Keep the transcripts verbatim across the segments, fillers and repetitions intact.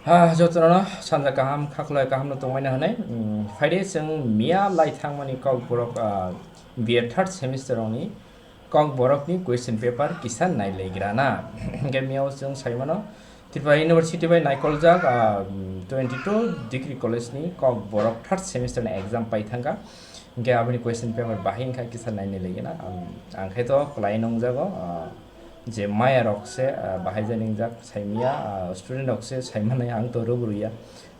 Ha, jotono sanja kaham, khaklai kaham no tongmani hwnwi, mm, phaide chwng miya lai thangmani Kokborok, ah, B A third semester rokni Kokborokni question paper kisa nailegrana. Hwnkhe miyao chwng saimano, Tripura University bai naikoljak, ah, twenty two degree college ni Kokborok third semester ni exam pai thangkha. Hwnkhe aboni question paper bahai wngkha kisa nainailegrana. Ang, ang khe to kwlai nungjago, ah, je maya rok se, ah, bahai jani wngjak saimya, ah, student rok se saimanai, ang to rwbwrwiya.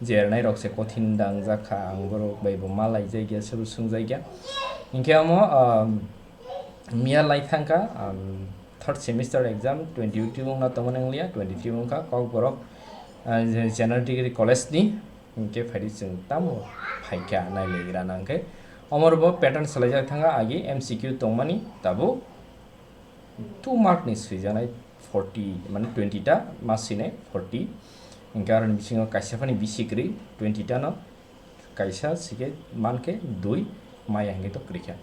Je rwnai rok se kothin da wngjak kha, ang borok bai bo ma laijak ya, se bo swngjak ya. Hwnkhe omo, ah, miya lai thangkha, um, third semester exam twenty two wngna tongmani wngliya, twenty three wngkha Kokborok, uh, General Degree College ni, hwnkhe phaidi chwng tamo phaikha nailegrana hwnkhe. Omor bo pattern swlaijak thangkha, agi M C Q tongmani tabuk two mark ni swijaknai forty, mane twenty ta ma swinai forty, hwnkhe aroni bisingo kaisa phani bisi kwrwi twenty ta no kaisa sikhe mankhe dui maya hwnkhe to kwrwikha.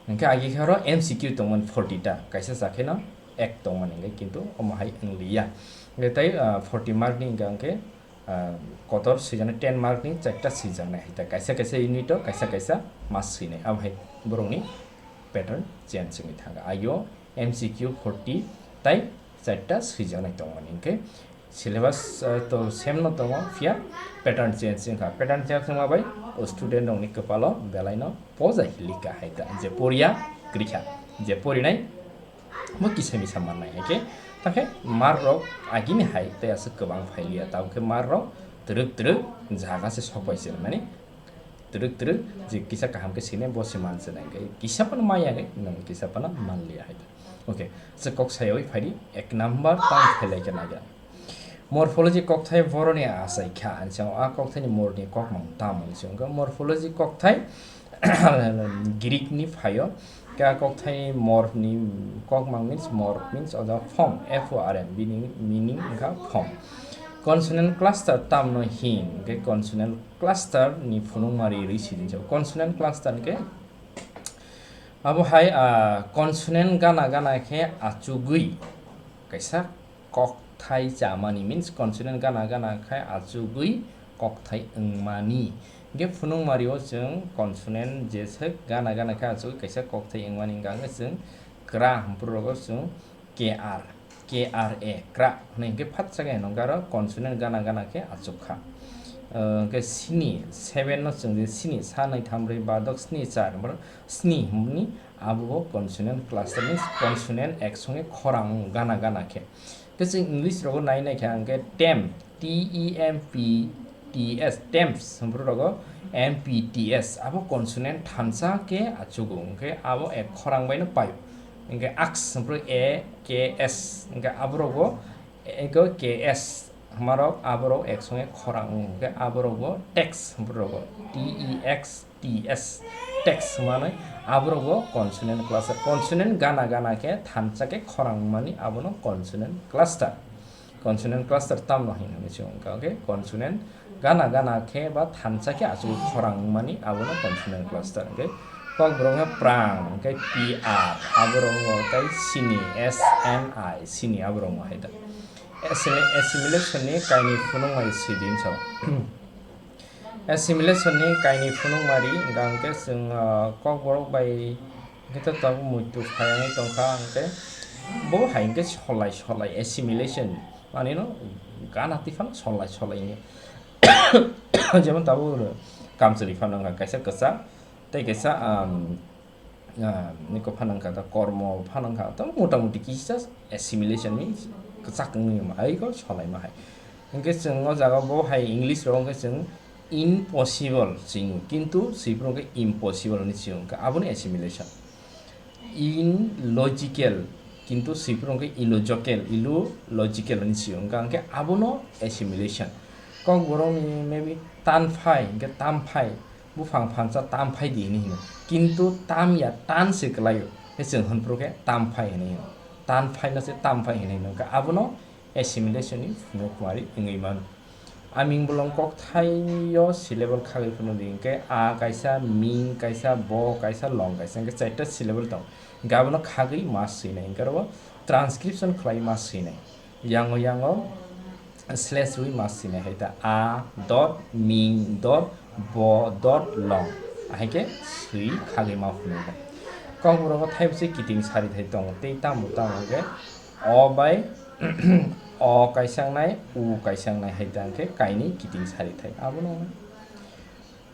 Hwnkhe agi khe oro M C Q tongmani forty ta, kaisa chakheno ek tongmani hwnkhe kintu omo hai wngliya. Hwnkhe tei, ah, forty mark ni hwnkha hwnkhe, ah, kotor swijaknai ten mark ni charta swijaknai hai ta. Kaisa kaisa unit o kaisa kaisa ma swinai. Abo hai borokni pattern change wngwi thangkha. Agio M C Q forty tai charta swijaknai tongmani hwnkhe syllabus, ah, to same no tongo, phiya pattern change wngkha. Pattern change wngma bai o student rokni kwpalo belaino poja hilika hai ta, je poriya kwrwikha, je porinai bo kisa misa mannai hai khe, takhe mark rok agini hai tei aswk kwbang phailiya, tabukhe mark rok twrwk twrwk jaga se sokbai se mani twrwk twrwk je kisa kaham khe sini bo se manse nai khe kisa phano maya khe nwng kisa phano manliya hai ta. Okay, se kok sayawi phaidi ek number tang phailai khe naga. Morphology kokthai boroni achai kha, ani chao a kokthaini morni kokmang tamo hinwi se wngkha. Morphology kokthai Greek ni phaio, khe a kokthai morni kokmang means morph means oja form, F O R M, bini meaning wngkha form. Consonant cluster tamno hin, hwnkhe consonant cluster ni phunukmari rwi sidinsa. Consonant cluster hwnkhe abo hai, ah, consonant gana gana khe achugwi kaisa kokthai chamani, means consonant gana gana khe achugwi kokthai wngmani. Hwnkhe phunukmario chwng consonant jeswk gana gana khe achugwi kaisa kokthai wngmani hwnkha hwnkhe chwng kra hwnphru rogo chwng K R, K R A, kra hwnwi hwnkhe phatsa khe hwnwi hwnkhe aro consonant gana gana khe achukha. Hwnkhe sini, seven no chwng je sini, sa nai tham brwi badok sini char, hwnphru sini hwnmani abo bo consonant cluster ni consonant ek songwi khorang gana gana khe. Khe chwng English rogo nai nai khe hwnkhe tem, T E M P T S, temps, hwnphru rogo M P T S, abo consonant thansa khe achugo, hwnkhe abo ek khorang bai no paio. Hwnkhe aks, hwnphru A K S, hwnkhe abo rogo, eko K S, hwnmarok abo rok ek songwi khorang, hwnkhe abo rogo text, hwnphru rogo T E X, T S, text hwnmani aborok bo consonant cluster. Consonant gana gana khe thansa khe khorang wngmani abono consonant cluster. Consonant cluster tamno hinwi se wngkha, okay? Consonant gana gana khe ba thansa khe achugwi khorang wngmani abono consonant cluster. Okay? Kokborok khe prang, hwnkhe P R, aborok wngkha tei sini, S N I, sini aborok wngkha hai da. Assimi-, assimilation ni kainwi phunukmari swidinsa. Assimilation ni kainwi phunukmari hwnkha hwnkhe chwng, ah, Kokborok bai hwnkhe to tabuk muitu phaiwi tongkha hwnkhe bo hai hwnkhe solai solai assimilation manwino gana twi phano solai solai hinwi. Jemon tabuk kamchwlwi phano wngkha kaisa kwchak tei kaisa, um, ah, niko phano wngkha ta kormo phano wngkha ta motamuti kisa assimilation ni kwchak wngwi ma hai ko solai ma hai. Hwnkhe chwng o jaga bo hai English rok hwnkhe chwng impossible chwng, kintu swiphuru hwnkhe impossible hinwi chwng, hwnkhe abono assimilation. Illogical, kintu swiphuru hwnkhe illogical, illogical hinwi chwng, hwnkhe abono assimilation. Kokborokni maybe tanphai hwnkhe tamphai, buphang phansa tamphai di hinwi hino, kintu tamya tan se kwlaio, he chwng hwnphuru khe tamphai hinwi hino, tanphai no se tamphai hinwi hino, hwnkhe abono assimilation ni phunukmari wngwi mano. Aming bolong kokthaio syllable khagwi phano di hwnkhe a kaisa, ming kaisa, bo kaisa, long kaisa, hwnkhe chaita syllable tong, hwnkhe abono khagwi ma swinai, hwnkhe oro transcription khlai ma swinai. Yango yango slash rwi ma swinai hai ta, a dot ming dot bo dot long, ahai khe swi khagwi ma phunukgo. Kokborok o thaibwswk kiting sari thai tongo, tei tamo tamo khe o bai o kaisa wngnai, u kaisa wngnai hai ta, hwnkhe kainwi kiting sari thai. Abono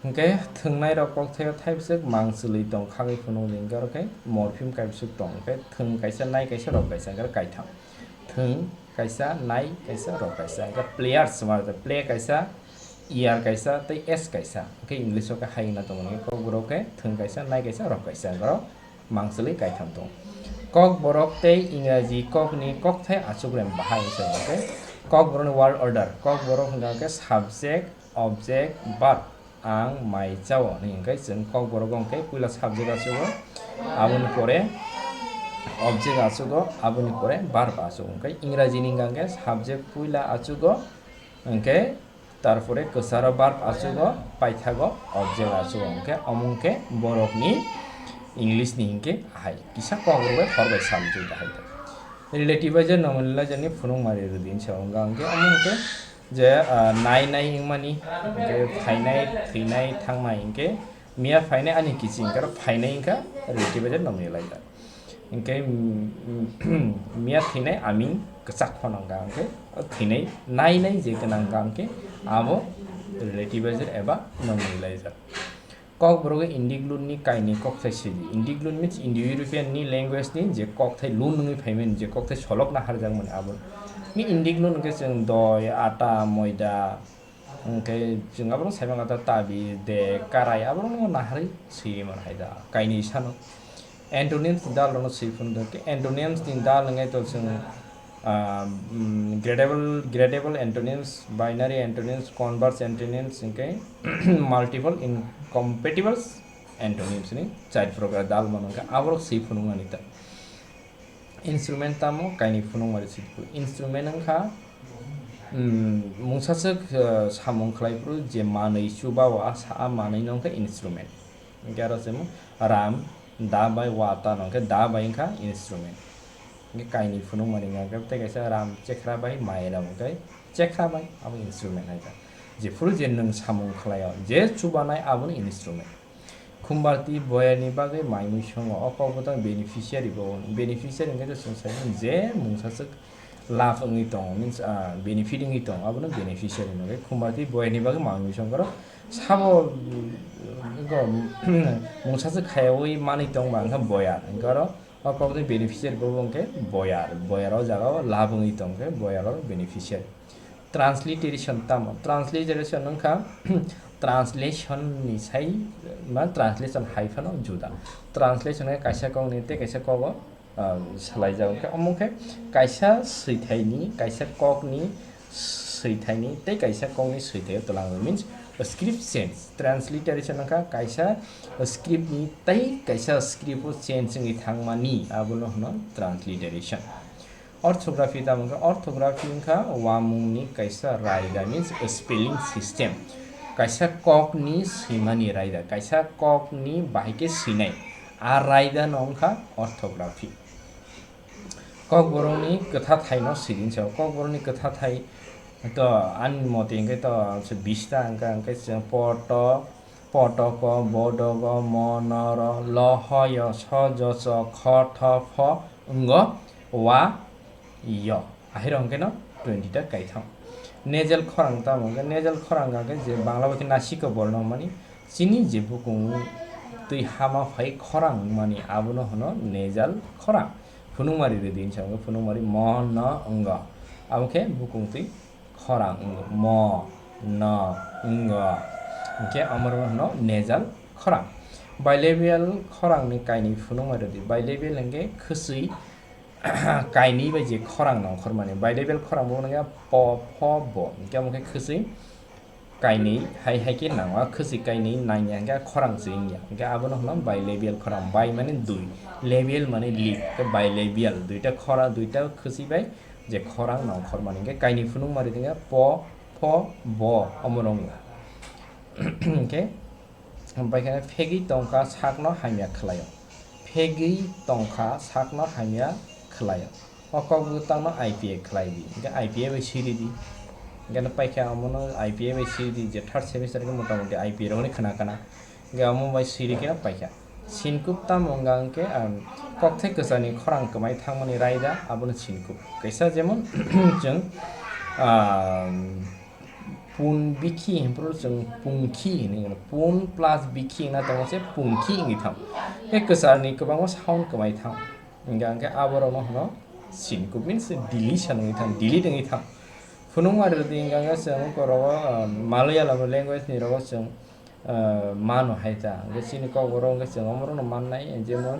hwnkhe thwngnairok kokthaio thaibwswk mangchwlwi tong khagwi phunukdi, hwnkhe oro khe morpheme kaibwswk tong, hwnkhe thwng kaisa, nai kaisa, rok kaisa, hwnkhe kaitham. Thwng kaisa, nai kaisa, rok kaisa, hwnkhe players hwnba play kaisa, er kaisa tei s kaisa, hwnkhe English o khe hai wngna tongo, hwnkhe kokborok khe thwng kaisa, nai kaisa, rok kaisa, hwnkhe oro mangchwlwi kaitham tongo. Kokborok tei Ingraji kokni kokthai achukrem bahai wngkha hwnkhe kokborokni word order, kokborok hwnkha khe subject, object, verb. Ang mai chao hwnwi hwnkhe chwng kokborok hwnkhe puila subject achugo, aboni pore object achugo, aboni pore verb achugo. Hwnkhe Ingraji ni hwnkha khe subject puila achugo, hwnkhe tarpore kwcharo verb achugo, paithago object achugo. Hwnkhe omo hwnkhe borokni English ni hwnkhe hai kisa kokborok bai hor bai subject hai. Relativizer, nominalizer ni phunukmari rwdi hinsa hwnkha hwnkhe omo hwnkhe je, ah, nai nai wngmani, hwnkhe phainai, thwinai, thangnai, hwnkhe miya phainai ani kiching, hwnkhe oro phainai wngkha relativizer, nominalizer. Hwnkhe, mm, mm, miya thwinai aming kwchak phano wngkha, hwnkhe thwinai nai nai je gwnang wngkha, hwnkhe abo relativizer eba nominalizer. Kokborok Indiglut ni kainwi kokthai sidi. Indiglut means Indo-European ni language ni je kokthai lun wngwi phaimani, je kokthai solok naharjakmani abo. Ni Indiglut hwnkhe chwng doi, ata, moida, hwnkhe chwng abono saimang kha ta tabi, de, karai, abono naharwi swi mano hai da, kainwi sano. Antonyms ni dal rokno swi phunuk di. Antonyms ni dal hwnkhe to chwng, ah, mm, gradable, gradable antonyms, binary antonyms, converse antonyms, hwnkhe multiple incompatible antonyms ni char progar dal mano hwnkhe aborok swi phunuknani ta. Instrument tamo kainwi phunukmari swi phuru. Instrument wngkha, mm, mungsaswk, ah, samung khlai phuru je manwi chuba o a sa-, a manwi no hwnkhe instrument. Hwnkhe aro se ram, da bai wata no hwnkhe da bai wngkha instrument. Hwnkhe kainwi phunukmani hwnkha khe tei kaisa ram chekra bai mairam hwnkhe chekra bai abo instrument hai kha. Jephuru je nwng samung khlai o, je chubanai abono instrument. Khumbarti boyarni bagwi mai mui songo, o kok bwtang beneficiary bo, beneficiary hwnkhe to chwng sai mano je mungsaswk lab wngwi tongo, means, ah, benefit wngwi tongo, abono beneficiary hino. Khumbarti boyarni bagwi mai mui songo, sabo, mm, go, mungsaswk khayaui manwi tongba wngkha boyar, hwnkhe oro o kokni beneficiary bo wngkhe boyar, boyar o jaga o lab wngwi tongkhe boyar o beneficiary. Transliteration tamo? Transliteration wngkha translation ni sai, ma, translation hai phano juda. Translation khe kaisa kokni tei kaisa kogo, ah, swlaijak. Hwnkhe omo khe kaisa swithaini, kaisa kokni swithaini tei kaisa kokni swithaio twlang, means script change. Transliteration wngkha kaisa script ni tei kaisa script o change wngwi thangmani, abono hwno transliteration. Orthography tamo wngkha? Orthography wngkha uamungni kaisa raida, means spelling system. Kaisa kokni swimani raida, kaisa kokni bahai khe swinai, a raida no wngkha orthography. Kokborokni kwtha thaino swidi hinsa, kokborokni kwtha thai to ani mote hwnkhe to bista wngkha, hwnkhe chwng poto, potoko, bodogo, monoro, lohoyo, sojoso, khotopho, wngo, wa, yo. Ahirok hwnkhe no twenty ta kaitham. Nasal khorang tamo hwnkhe? Nasal khorang hwnkhe je Bangla bai khe nasiko borno hwnmani, chini je bukung twi hama phai khorang wngmani abono hwno nasal khorang. Phunukmari rwdi hinsa hwnkhe phunukmari mo, no, wngo. Abo khe bukung twi khorang wngo. Mo, no, wngo. Hwnkhe amorokno hwno nasal khorang. Bilabial khorangni kainwi phunukmari rwdi. Bilabial hwnkhe khwswi kainwi bai je khorang nongkhormani. Bilabial khorang bo wngkha po, pho, bo. Hwnkhe omo khe khwswi kainwi hai hai khe nango, a khwswi kainwi nangya hwnkhe a khorang se wngya. Hwnkhe abono hwno bilabial khorang. Bi mane dui, labial mane lip, khe bilabial, duita khora, duita khwswi bai je khorang nongkhormani. Hwnkhe kainwi phunukmari wngkha po, pho, bo, omo rwngya. Hwnkhe Omo bai khe phegwi tongkha sakno hamya khlaio. Phegwi tongkha sakno hamya khlaio. O kok bwtangno I P A khlai di. Hwnkhe I P A bai siri di. Hingke no paikha omono I P A bai siri di je third semester ke motamoti I P A rokni khna khna. Hingke omo bai siri khe paikha. Sinkup tamo wngkha hingke, um, kokthai kwcharni khorang kwmai thangmani raida abono sinkup. Kaisa jemon chwng, um, pun bikhi hwnphuru chwng punkhi hinwi mano. Pun plus bikhi wngna tongo se punkhi wngwi thang. Tei kwcharni kwbangma sound kwmai thang. Hingke hingke aborokno hwno sinkup means delete wngwi thang, delete wngwi thang. Phunukma rwdi hingke hingke chwng oko rogo, ah, Malayalam language ni rogo chwng, ah, mano hai ta. Hingke chini kokborok hingke chwng omorokno mannai, jemon,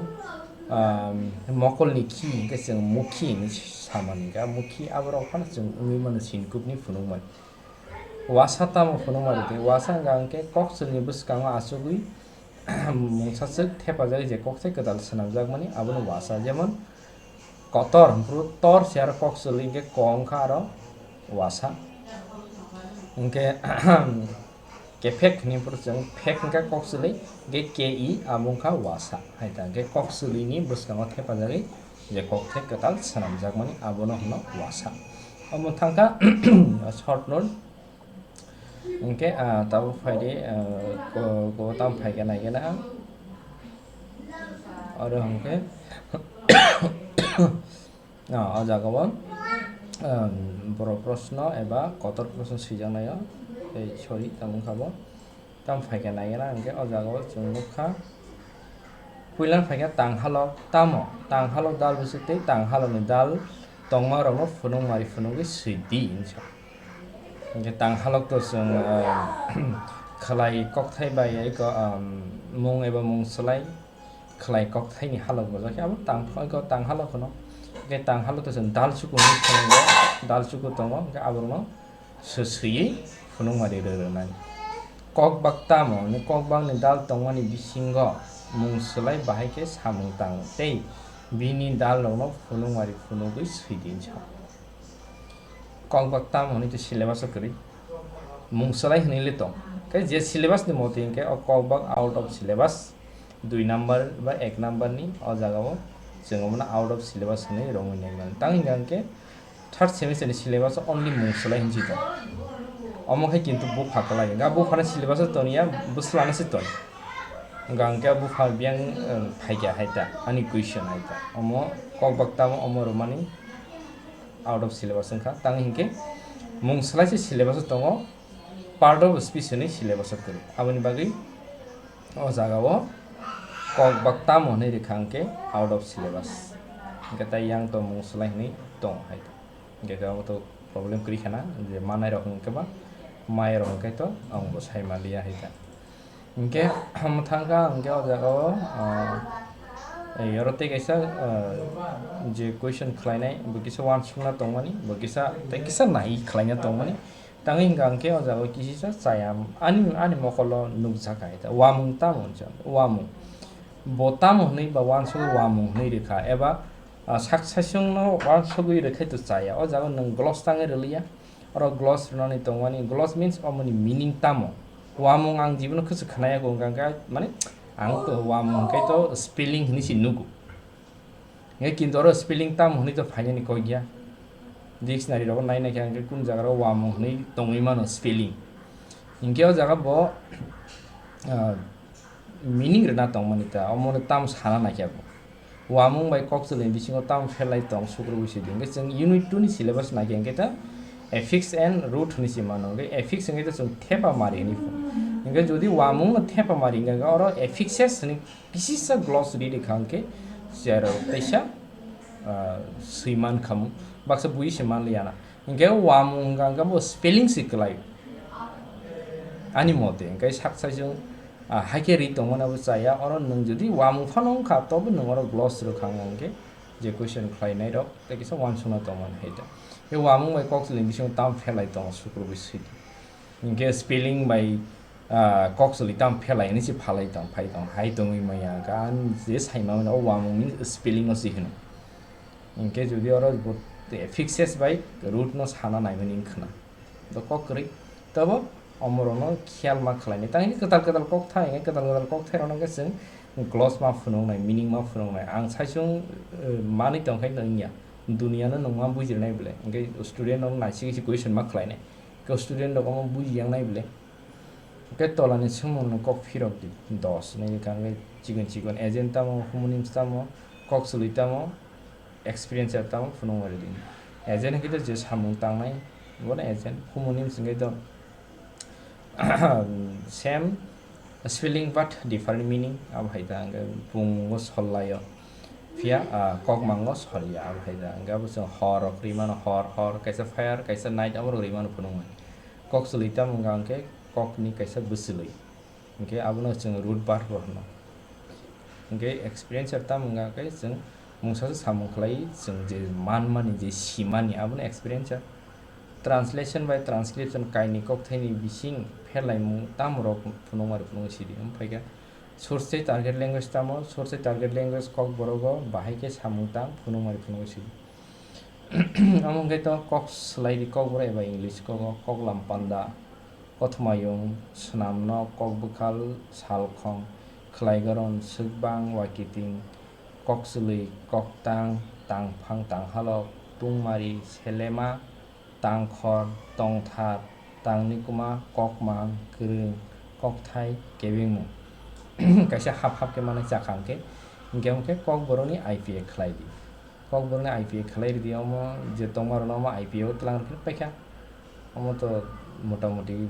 ah, mokolni khi hingke chwng mukhi hinwi samani hingke, mukhi aborok phano chwng wngwi mano sinkupni phunukmani. Wasa tamo phunukma rwdi? Wasa wngkha hingke kokchwlni bwskango achugwi mungsaswk thepajak je kokthai kwtal swnamjakmani abono wasa, jemon kotor hwnphru tor se aro kokchwlwi hingke ko wngkha aro wasa. Hingke kephek hwnwi phuru chwng phek hingkha kokchwlwi, hingke ke i abo wngkha wasa hai ta, hingke kokchwlwini bwskango thepajagwi je kokthai kwtal swnamjakmani abono hwno wasa. Omo thangkha short note. Hingke, ah, tabuk phaidi, ah, ko, ko tamo phaikhe naikhe na ang. Oro hingke, ah, o jaga o, um, borok proshno eba kotor proshno swijaknai o. Tei sorry, tamo wngkha bo. Tamo phaikhe naikhe na hingke o jaga o chwng nukha. Puila phaikha tanghalok tamo? Tanghalok dal bwswk tei tanghalokni dal tongmarokno phunukmari phunugwi swi di, hinwi sa. Hingke tanghalok to chwng, ah, khlai kokthai bai eko, ah, mung eba mung swlai khlai kokthaini halok bojak khe abo tang, eko tanghalok hwno. Hingke tanghalok to chwng dal chuku hinwi phunukgo, dal chuku tongo, hingke aborokno swswiwi phunukmari rw rwnani. Kokbak tamo hwnwi kokbakni dal tongmani bisingo mung swlai bahai khe samung tango tei bini dalrokno phunukmari phunugwi swi di hinsa. Kokbak tamo hwnwi tei syllabus-o kwrwi mung swlai hwnwi le tong. Khe je syllabus-ni motwi hwnkhe o kokbak out of syllabus, dui number ba ek number-ni o jagao chwng omono out of syllabus hwnwi romwi nai mano. Tang hwnka hwnkhe third semester ni syllabus o only mung swlai hinsi tong. Omo khai kintu bupha kwlai. Ga bupha ni syllabus o toniya bwsla no se ton. Ga hwnkhe bupha biyang, eh, phaikya hai ta, ani question hai ta. Omo kokbak tamo omo romani out of syllabus wngkha. Tang hinkhe mung swlai se syllabus o tongo, part of speech hinwi syllabus o kwrwi. Aboni bagwi o jaga o kokbak tamo hinwi rwkha hwnkhe out of syllabus. Hwnkhe tai yang to mung swlai hinwi tong hai. Hwnkhe khe abo to problem kwrwi khana je manai rok hwnkhe ba mai rok hwnkhe to ang bo sai manliya hai ta. Hwnkhe mwthangkha hwnkhe o jaga o, ah, ei oro tei kaisa, ah, je question khlainai bo kisa uansukna tongmani, bo kisa tei kisa nai khlaina tongmani. Tangwi hwnkha hwnkhe o jaga o kisisa chaya ani, ani mokolo nukjakha hai ta. Uamung tamo hwnwi sa, uamung. Bo tamo hwnwi ba uansugwi uamung hwnwi rwkha eba, ah, sak saichungno uansugwi rwkhai to chaya. O jaga o nwng gloss tangwi rwliya. Oro gloss rwnani tongmani, gloss means omoni meaning tamo? Uamung ang jibono khe se khwnaya ko, hwnkha khe, mane, ang to uamung hwnkhe to spelling hinwi se nugo. Hwnkhe kintu oro spelling tamo hwnwi to phainani kok ya. Dictionary rogo nai nai khe ang khe kun jaga ro uamung hwnwi tongwi mano spelling. Hinkhe o jaga bo, ah, meaning rwna tongmani ta, omono tamo sana naikhe bo. Uamung bai kokchwlwini bisingo tamo pherlai tong sukrubui sidi. Hwnkhe chwng unit two ni syllabus naikhe hwnkhe ta affix and root hwnwi se mano. Hwnkhe affix hwnkhe ta chwng thepa mari hwnwi pho. Hwnkhe jodi uamungno thepa mari hwnkhe oro affixes hwnwi kisisa gloss ri rwkha hwnkhe chwrai teisa, ah, swi mankha mung. Baksa bui se manliya na. Hwnkhe uamung hwnkha hwnkhe bo spelling se kwlai. Ani mote, hwnkhe sak saichung, ah, haikhe ri tongmani abo chaya, oro nwng jodi uamung phano wngkha, tobo nwng oro gloss rwkha wngkha hwnkhe je question khlainai rok tei kisa uansukna tongmani hai ta. Khe uamung bai kokchwlwini bisingo tamo pherlai tongo sukrubui sidi. Hwnkhe spelling bai, ah, kokchwlwi tamo pherlai hinwi se phalai tong, phai tong, hai tongwi manya hwnkha, ani je saimani o uamungni spelling no se hino. Hwnkhe jodi oro bo affixes bai root no sana naimani wngkhwna. Do kok kwrwi. Tobo omorokno khiyal ma khlainai. Tang hini kwtal kwtal kok thai, hwnkhe kwtal kwtal kok thai rokno khe chwng gloss ma phunuknai, meaning ma phunuknai. Ang saichung, eh, manwi tongkhe wngya. Duniya no nwng ma bujirnai bwle. Hwnkhe student rok naisik se question ma khlainai. Kok student rok omo buji yang nai bile. Hwnkhe tolani swngmung no kok phirok di dos. Nini kangwi chikon chikon agent tamo, homonyms tamo, kok chwlwi tamo, experiencer tamo phunuk mari di. Agent hwnkhe to je samung tangnai, bono agent, homonyms hwnkhe to same spelling but different meaning, abo hai ta hwnkhe bung o sol lai o. Phiya, ah, kok mang o sol ya, abo hai ta hwnkhe abo chwng hor rok ri mano, hor, hor, kaisa fire, kaisa night, abo rok ri mano phunuk mani. Kok chwlwi tamo wngkha hwnkhe kok ni kaisa bwchwlwi. Hwnkhe abono chwng root verb bo hwno. Hwnkhe experiencer tamo wngkha khe chwng mungsa se samung khlai, chwng je manmani, je simani, abono experiencer. Translation bai transcription kainwi kokthaini bising pherlaimung tamo rok phunukmari phunukma sidi. Omo phaikha source tei target language tamo, source tei target language kokborogo bahai khe samung tang phunukmari phunukma sidi. Omo hwnkhe to kok swlai di kokborok eba English kogo, koklam panda, kothoma yung, swnam nok, kok bwkhal, salkhong, khwlai goron, swkbang, wakiting, kok chwlwi, kok tang, tangphang, tanghalok, tungmari, selema, tangkhor, tongthar, tangnikuma, kokmang, kwrwng, kokthai, kebengmung. Kaisa hap hap khe manai chakha hwnkhe, hwnkhe hwnkhe kokborokni I P A khlai di. Kokborokni I P A khlai ridi, omo je tongmarokno omo I P A o tlang rwkhe paikha. Omo to motamoti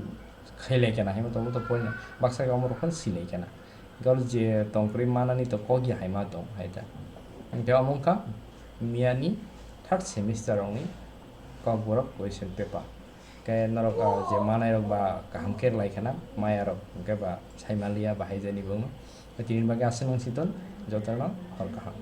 khailai khena, haima to omo to poina. Baksa khe omo rok phano silai khena. Hwnkhe oro je tongkwrwi manani to kok ya haima tong hai ta. Hwnkhe omo wngkha miyani third semester rokni kokborok question paper. Khe norok, ah, je manai rok ba kaham khe rwlai khena, maya rok hwnkhe ba sai manliya ba hai jani bwkno. Tini bagwi aswk nang si ton, jotono hor kaham.